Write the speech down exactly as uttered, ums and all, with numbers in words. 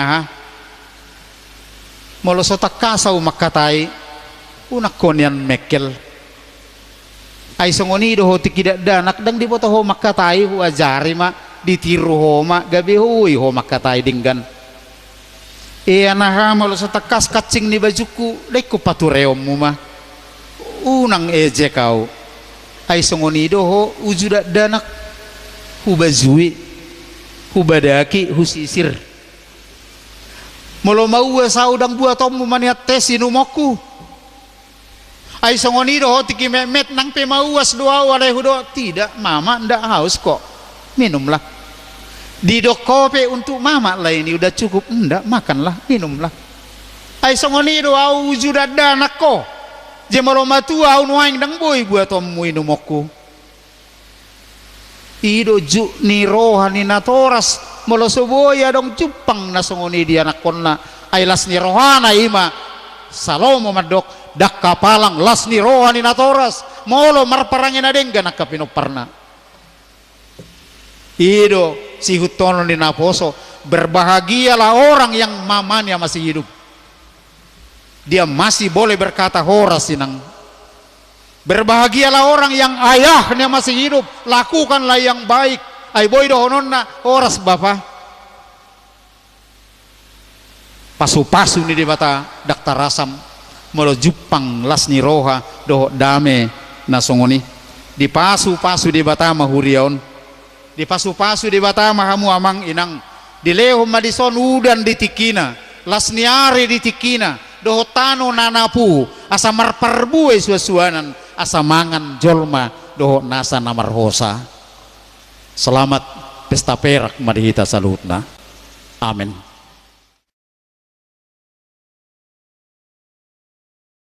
Aha? Molo so tangkas ahu mangkatai, unang ho nian mengkel. Ai songon i do ho tingki dakdanak, ndang diboto ho mangkatai, huajari ma, ditiru ho ma, gabe boi ho mangkatai denggan. Ia na aha, molo so tangkas kancing ni bajungku, ndang ingkon patureonmu ma. Unang ejek ahu. Ai songon i do ho uju dakdanak, hubajui, hubadaki, husisir. Molo mauas ahu, ndang buatonmu ma nian teh sinumonku. Ai songon i do ho tingki metmet, nang pe mauas do ahu alai hudok, tidak, mama ndak haus kok. Minumlah. Didok ho pe, untuk mama lah ini, udah cukup, ndak, makanlah, minumlah. Ai songon i do ahu uju dakdanak ho. Jadi molo matua ahu nuaeng, ndang boi buatonmu inumonku. I do juk ni roha ni natoras, molo so boi adong jumpang na songon i di anakkonna, ai las ni rohana i ma. Salomo mandok, ndang hapalang las ni roha ni natoras, molo marparange na denggan angka pinomparna. I do sihuthon ni naposo, berbahagialah orang yang mamanya masih hidup. Dia masih boleh berkata horas, inang. Berbahagialah orang yang ayahnya masih hidup, lakukanlah yang baik. Ai boi dohononna, horas bapa. Pasupasu ni Debata ndang tarasam, molo jumpang las ni roha dohot dame na songon i. Dipasupasu Debata ma huria on. Dipasupasu Debata ma hamu amang inang, dilehon ma dison udan di tingkina, las ni ari di tingkina, dohot tano na napu, asa marparbue suansuanan, asa mangan jolma dohot nasa na marhosa. Selamat pesta perak ma di hita saluhutna. Amen.